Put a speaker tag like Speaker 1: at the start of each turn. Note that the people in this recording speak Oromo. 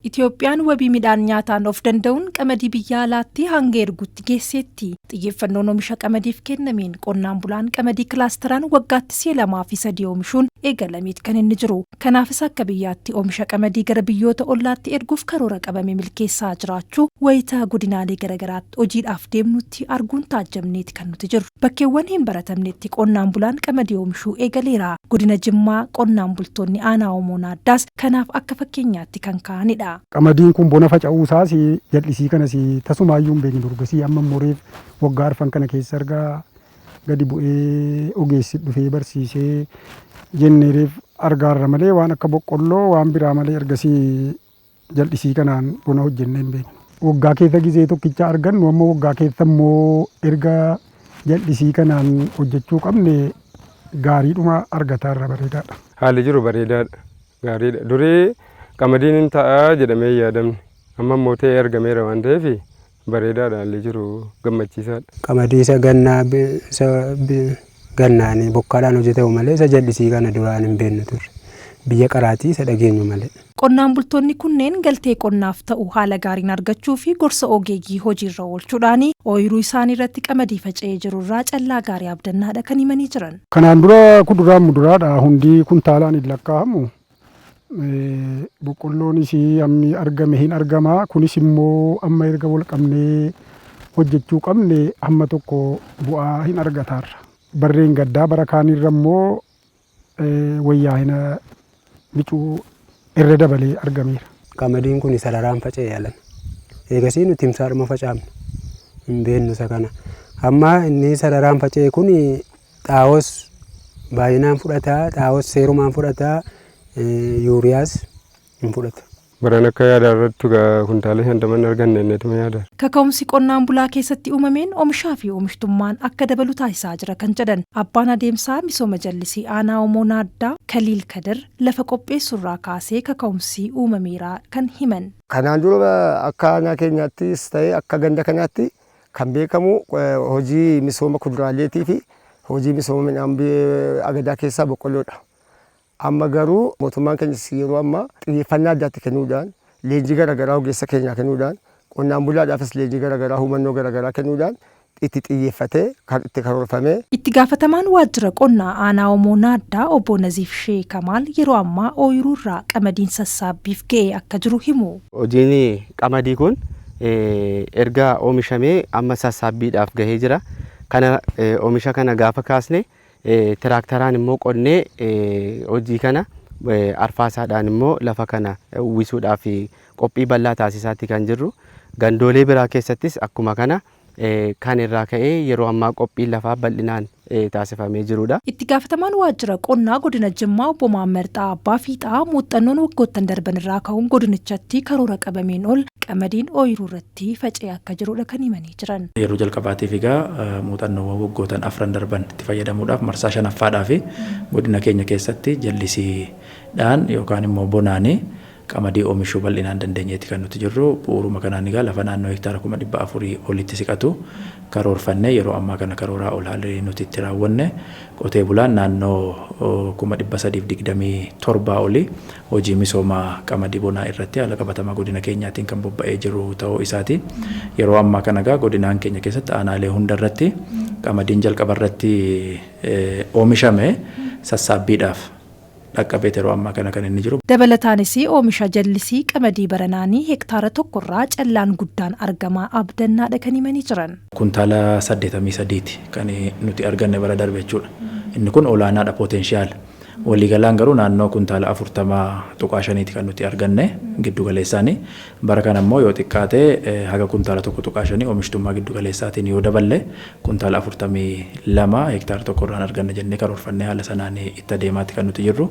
Speaker 1: Itoophiyaan wabii midhaan nyaataan of danda'uun qamadii biyya alaatti hanga erguutti geesseetti. Xiyyeeffannoon oomisha qamadiif kennameen qonnaan bulaan qamadii kilaasteraan waggaatti si'a lamaa fi sadii oomishuun eegalameet kan inni jiru. Kanaafis akka biyyaatti oomisha qamadii gara biyyoota ollaatti erguuf karoora qabame milkeessaa jiraachuu wayitaa godinaalee garaagaraatti hojiidhaaf deemnutti arguun taajjabneeti kan nuti jirru. Bakkeewwan hin baratamnetti qonnaan bulaan qamadii oomishuu eegaleera. Godina Jimmaa qonnaan bultoonni aanaa Oomoo Naaddaas kanaaf akka fakkeenyaatti kan ka'anidha.
Speaker 2: Qamadiin kun bona faca'uu isaas jal'isii kanas tasumaayyuu hin beeknu durgasii amma immoo reef waggaa arfan kana keessa erga gadi bu'ee ogeessi dhufee barsiisee jennee reef argaarra malee waan akka boqqolloo waan biraa malee ergasii jal'isii kanaan bona hojjennee hin beeknu. Waggaa keessa gizee tokkicha argannu amma waggaa keessa immoo erga jal'isii kanaan hojjechuu qabne gaariidhuma argataarra bareedaadha.
Speaker 3: Haalli jiru bareedaadha. Gaariidha. Durii qamadiin hin ta'a jedhamee hin yaadamne. Amma immoo ta'ee argameera waan ta'eef bareedaadha haalli jiru gammachiisaadha.
Speaker 4: Qamadii isa gannaa isa gannaanii bokkaadhaan hojjetamu malee isa jal'isii kana duraan hin beeknu turre. Biyya qaraatii isa dhageenyu malee.
Speaker 1: Qonnaan bultoonni kunneen galtee qonnaaf ta'u haala gaariin argachuu fi gorsa ogeeyyii hojiirra oolchuudhaan ooyiruu isaanii irratti qamadii faca'ee jiru irraa callaa gaarii abdannaadha kan himanii jiran.
Speaker 2: Kanaan dura kuduraan muduraadha hundi kuntaalaan hin lakkaa'amu. Boqqolloonis hammi argame hin argama. Kunis immoo amma erga wal qabnee hojjechuu qabne hamma tokko bu'aa hin argataarra. Barreen gaddaa bara kaanirra immoo wayyaa'ina bicuu irra dabalee argameera.
Speaker 4: Qamadiin kun sararaan faca'e alan. Eegasii nuti himsaadhuma facaafna. Hin beeknu isa kana. Amma inni sararaan faca'e kun xaa'oos baay'inaan fudhata, xaa'oos seerumaan fudhata, yuuriyaas hin fudhata.
Speaker 3: Baran akka yaada irratti kuntaala 50 arganne inneetuma yaada.
Speaker 1: Kaka'umsi qonnaan bulaa keessatti uumameen oomishaa fi oomishtummaan akka dabalu taasisaa jira kan jedhan abbaan adeemsaa misooma jallisii aanaa Oomoo Naaddaa Kaliil Kadir lafa qopheessurraa kaasee kaka'umsi uumameera kan himan.
Speaker 5: Kanaan dura akka aanaa keenyaattis ta'e akka ganda kanaatti kan beekamu hojii misooma kuduraaleetii fi hojii misooma midhaan agadaa keessaa boqqolloodha. Amma garuu mootummaan keenyas yeroo ammaa xiyyeeffannaa addaatti kennuudhaan leenjii garaagaraa ogeessa keenyaa kennuudhaan qonnaan bulaadhaafis leenjii garaagaraa hubannoo garaagaraa kennuudhaan itti xiyyeeffatee kan itti karoorfamee.
Speaker 1: Itti gaafatamaan waajjira qonnaa aanaa Oomoo Naaddaa obbo Naziif Shee Kamaal yeroo ammaa ooyiruu irraa qamadiin sassaabbiif ga'e akka jiru himu.
Speaker 6: Hojiin qamadii kun erga oomishamee amma sassaabbiidhaaf gahee jira. Kana oomisha kana gaafa kaasne tiraaktaraan immoo qonnee hojii kana arfaasaadhaan immoo lafa kana uwwisuudhaaf qophii bal'aa taasisaatti kan jirru. Gandoolee biraa keessattis akkuma kana kan irraa ka'ee yeroo ammaa qophiin lafaa bal'inaan taasifamee jirudha.
Speaker 1: Itti gaafatamaan waajjira qonnaa godina Jimmaa obbo Maammer Xaa Abbaa Fiixaa muuxannoon waggoottan darban irraa ka'uun godinichatti karoora qabameen ol qamadiin ooyiruu irratti faca'ee akka jirudha kan himanii jiran.
Speaker 7: Yeroo jalqabaatiif egaa muuxannoowwan waggootan afran darban itti fayyadamuudhaaf marsaa shanaffaadhaaf godina keenya keessatti jallisiidhaan yookaan immoo bonaanii qamadii oomishuu bal'inaan dandeenyeeti kan nuti jirru. Bu'uuruma kanaan egaa lafa naannoo hektaara 400,000 olitti siqatu karoorfannee yeroo ammaa kana karooraa ol haalli nuti itti raawwanne qotee bulaan naannoo 327,000 olii hojii misooma qamadii bonaa irratti haala qabatamaa godina keenyaatiin kan bobba'ee jiru ta'uu isaati. Yeroo ammaa kana egaa godinaan keenya keessatti aanaalee hunda irratti qamadiin jalqaba irratti oomishame sassaabbiidhaaf dhaqqabeet yeroo ammaa kana kan inni jiru.
Speaker 1: Dabalataanis oomisha jallisii qamadii baranaanii hektaara tokkorraa callaan guddaan argamaa abdannaadha kan himanii jiran.
Speaker 7: Kuntaala 83ti kan nuti arganne bara darbe jechuudha. Inni kun olaanaadha potenshaala. Waliigalaan garuu naannoo kuntaala 40.5ti kan nuti arganne giddu galeessaani. Bara kana immoo yoo xiqqaate haga kuntaala 1.5 oomishtummaa giddu galeessaatiin yoo daballe kuntaala 42 hektaara tokkorraan arganna jennee karoorfannee haala sanaan itti adeemaatti kan nuti jirru.